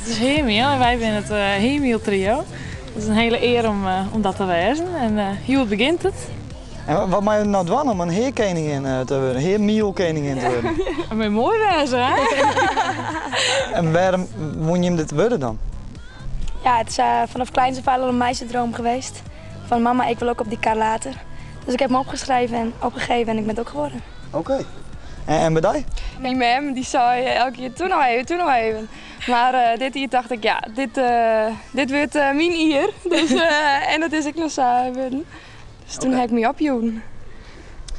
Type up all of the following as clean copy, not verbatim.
It is Heamiel en wy binne it Heamiel Trio. It is in hiele ear om om dat te wêzen en hjoed begjint it. En wat moatte je no dwaan om in heakeningin te wurden, heamielkeningin te wurden? Dat moat moai wêze, hè? En wêrom woene jim dit wurde dan? Ja, het is vanaf kleins af aan al een meisjesdroom geweest. Van mama, ik wil ook op die kar later. Dus ik heb me opgeschreven en opgegeven en ik ben het ook geworden. Oké. En by dy? Myn mem dy sei elke kear toe no even, toe no even. Mar dit jier tocht ik, ja, dit, dit wurdt myn jier. Dus, en dat is ek noch sa wurden. Dus toen ha ik my opjûn.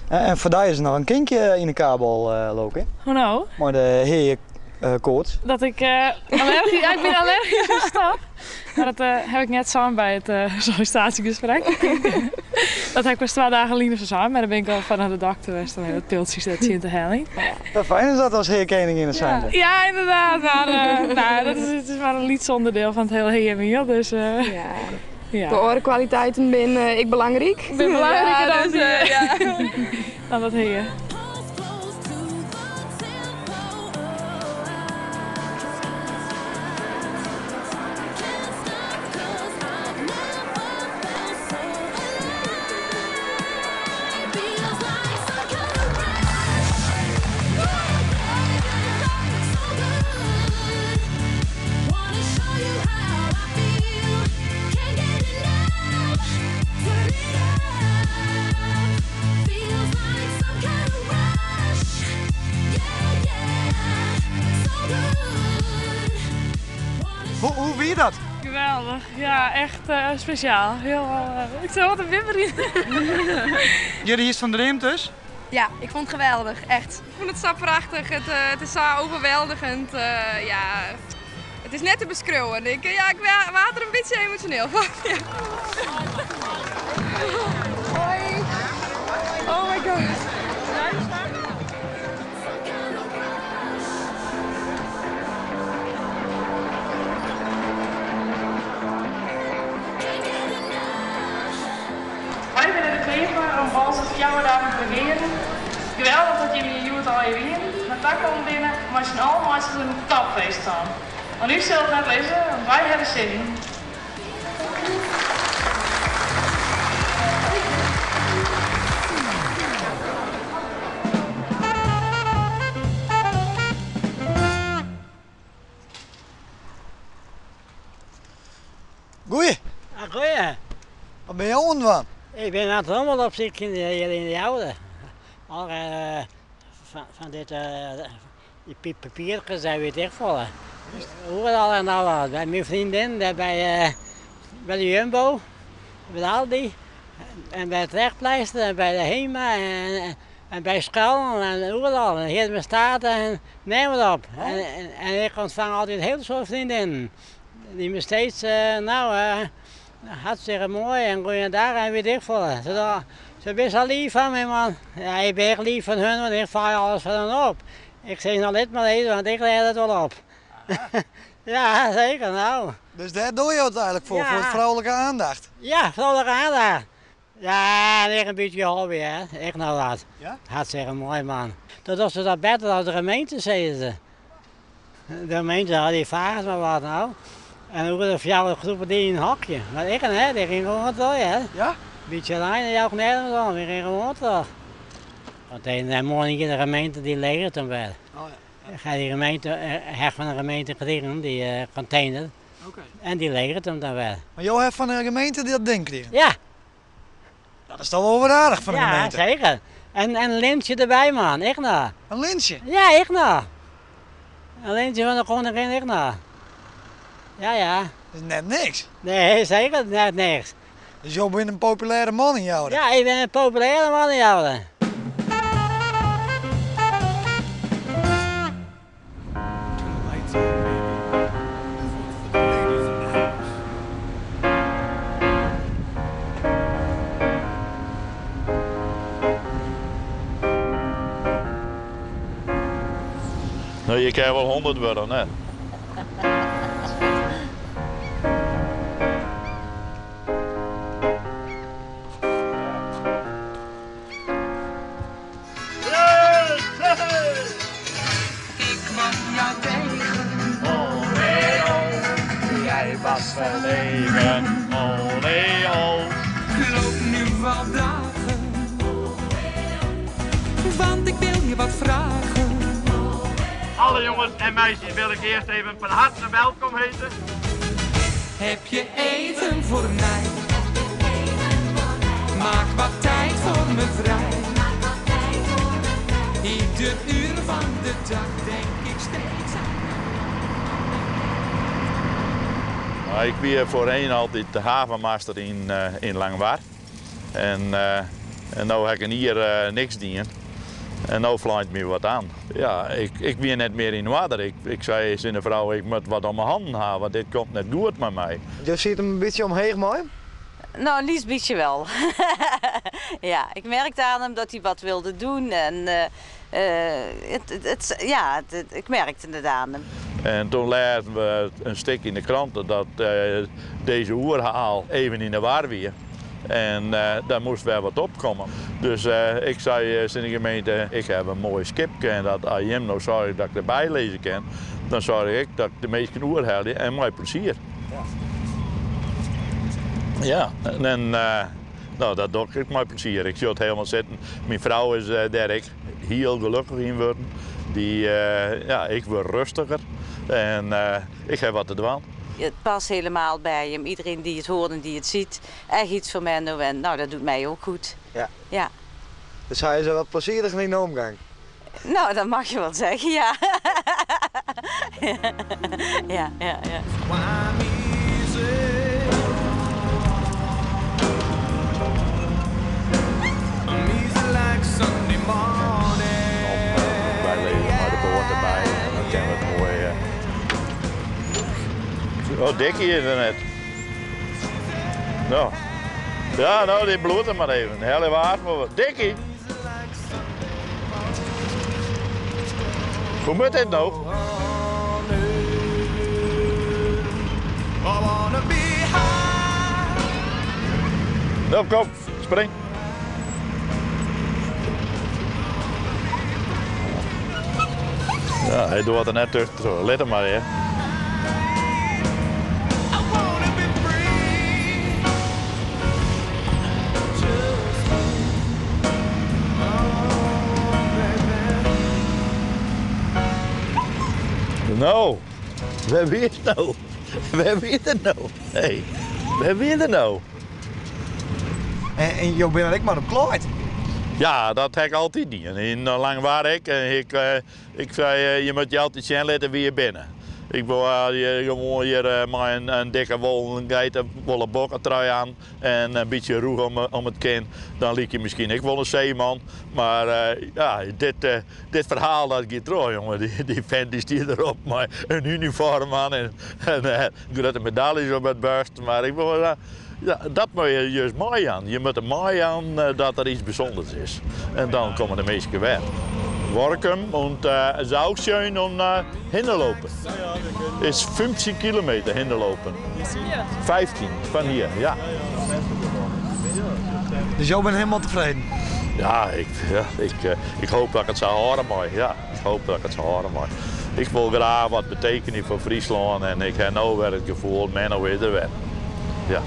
En foar dy is der noch in kinkje yn de kabel, Loke. Hoe no? Mei de heakoarts. Dat ik allergysk, ja, ik bin allergysk foar stof. Mar dat ha ik net sein by it sollicitatiegesprek. Dat ha ik pas twa dagen lyn ofsa sein, mar dan bin ik al foar nei de dokter west om even wat piltsjes dêr tsjin te heljen. Ja, fijn is dat as heakeninginne zijnde. Ja, inderdaad. Mar no, dat is, it is mar in lyts ûnderdiel fan it hiele heamiel, dus Ja. ja. De oare kwaliteiten binne ek belangryk. Binne belangriker Ja, dan dus, die, ja. dan dat hea. Hoe, hoe wie dat? Geweldich, ja, echt spesjaal. Hiel, ik sil wat in bibberjen. Hjir hiest fan dreamd dus? Ja, ik fûn it geweldich, echt. Ik fûn it sa prachtich, it, it is sa overweldigend. Ja, it is net te beskriuwen. Ik, ja, ik waard der in bytsje emosjoneel fan. Ja. Hoi. Oh my god. Wy binne der klear foar om Boalsert 4 dagen te regearen. Geweldich dat jimme hjir hjoed allegear wienen, mar takom binne mei syn allen meitsje der in topfeest fan. Oan ús sil it net lizze, want wy hawwe sin yn. Goeie. Ah, goeie. Wat binne jo oan it dwaan? Ik bin oan it rommel opsykjen hjir yn de oude. Al fan dit die papierkes en weet ik folle. Oeral en al wat. By myn freondin, dêr by, by de Jumbo, by de Aldi en by it Trekpleister en by de Hema en, en by skoallen en oeral. En hjir by State en neam mar op. En, en ik ûntfang altyd in hiel soad freondinnen. Dy't my steeds, no, hartstikke moai en goeiedag en weet ik folle. Se binne sa lief foar my, man. Ja, ik bin ek lief foar hun, want ik feie alles foar hun op. Ik sis no lit mar even, want ik rêd it wol op. Ja, seker, no. Dus dêr dogge jo it eigenlik foar, foar it froulike aandacht? Ja, froulike aandacht. Ja, en ek in bytsje hobby, hè. Ek noch wat. Ja? Hartstikke moai, man. Dat dochst dat better as de gemeente, sizze se. De gemeente hat dy fages mar wat no. En oer de fjouwer groepen dy yn in hokje. Mar ik net, ik ging gewoan troch, hè. Ja? Bytsje rein en jou ik nergens om, ik ging gewoan troch. Want en moarn giet de gemeente dy leveret him wer. Oh ja. Ga die gemeente, ha fan de gemeente krigen, dy container. Oké. En dy leveret him dan wer. Mar jo ha fan de gemeente dat ding krigen? Ja. Dat is toch wol wat aardich fan de Ja, gemeente? zeker. En en in lintsje derby, man. Ek noch. In lintsje? Ja, ek noch. In lintsje fan de koningin ek noch. Ja, ja. Dat is net niks. Nee, seker net niks. Dus jo binne in populêre man yn Joure? Ja, ik bin in populêre man yn Joure. No, je kinne wol 100 wurde, of net? Dat we leven, olé ol. Ik loop nu al dagen, want ik wil je wat vragen. Alle jongens en meisjes wil ik eerst even van harte welkom heten. Heb je even voor mij? Maak wat tijd voor me vrij. Ieder uur van de dag denk ik steeds aan. Nou, ik ben voorheen altijd de havenmaster in Langwar. En nu heb ik hier niks dien. En nu vlijt me wat aan. Ja, ik ben net meer in water. Ik zei eens in de vrouw, ik moet wat om mijn handen houden, want dit komt net goed met mij. Je ziet hem een beetje omheen, mooi? Nou, een liefst beetje wel. Ja, ik merkte aan hem dat hij wat wilde doen. En ik merkte het aan hem. En toen lazen we een stuk in de kranten dat deze oerhaal even in de war weer. En daar moest wel wat opkomen. Dus ik zei in de gemeente, ik heb een mooi schipje en dat als je hem nou zorgt dat ik erbij lezen kan, dan zorg ik dat ik de meeste oerhaal en mijn plezier. Ja, en dat doe ik met plezier. Ik zie het helemaal zitten. Mijn vrouw is daar ik heel gelukkig in worden. Ik word rustiger en ik heb wat te doen. Het past helemaal bij hem. Iedereen die het hoort en die het ziet. Echt iets voor Menno en dat doet mij ook goed. Ja. Dus hij is er wat plezierig in de omgang? Nou, dat mag je wel zeggen, ja. Ja, ja, ja. Wij leven maar de boord erbij en dan kennen we het mooi. Oh, Dikkie is er net. Nou. Ja, nou, die bloedt er maar even. Hele waard, maar wat. Dikkie! Hoe moet dit nou? Nou, kom, spring. Ja, hij doet er net terug. Let hem maar, hè. Nou, waar wie het nou? Waar wie het nou? Hey, waar wie het nou? En jou ben ik maar op klooit. Ja, dat heb ik altijd niet. En in lang waar ik. En ik zei, je moet je altijd zien laten wie je bent. Ik wil gewoon hier met een dikke wollen geit, een wollen bokkentrui aan en een beetje roeg om het kin. Dan liep je misschien ik wel een zeeman. Maar ja, dit verhaal dat gaat terug, jongen. Die vent die stier erop met een uniform aan en grote medailles op het borst. Maar ik wil ja, dat moet je juist mooi aan. Je moet er mooi aan dat er iets bijzonders is. En dan komen de meesten weer. Workum en het is ook schön om hinderlopen. Het is 15 kilometer hinderlopen. 15 van hier, ja. Dus jou bent helemaal tevreden? Ja, ik hoop dat ik het zou horen mooi. Ja, ik hoop dat ik het zou horen mooi. Ik wil graag wat betekenen voor Friesland en ik heb nu weer het gevoel, Menno is er weer. Ja.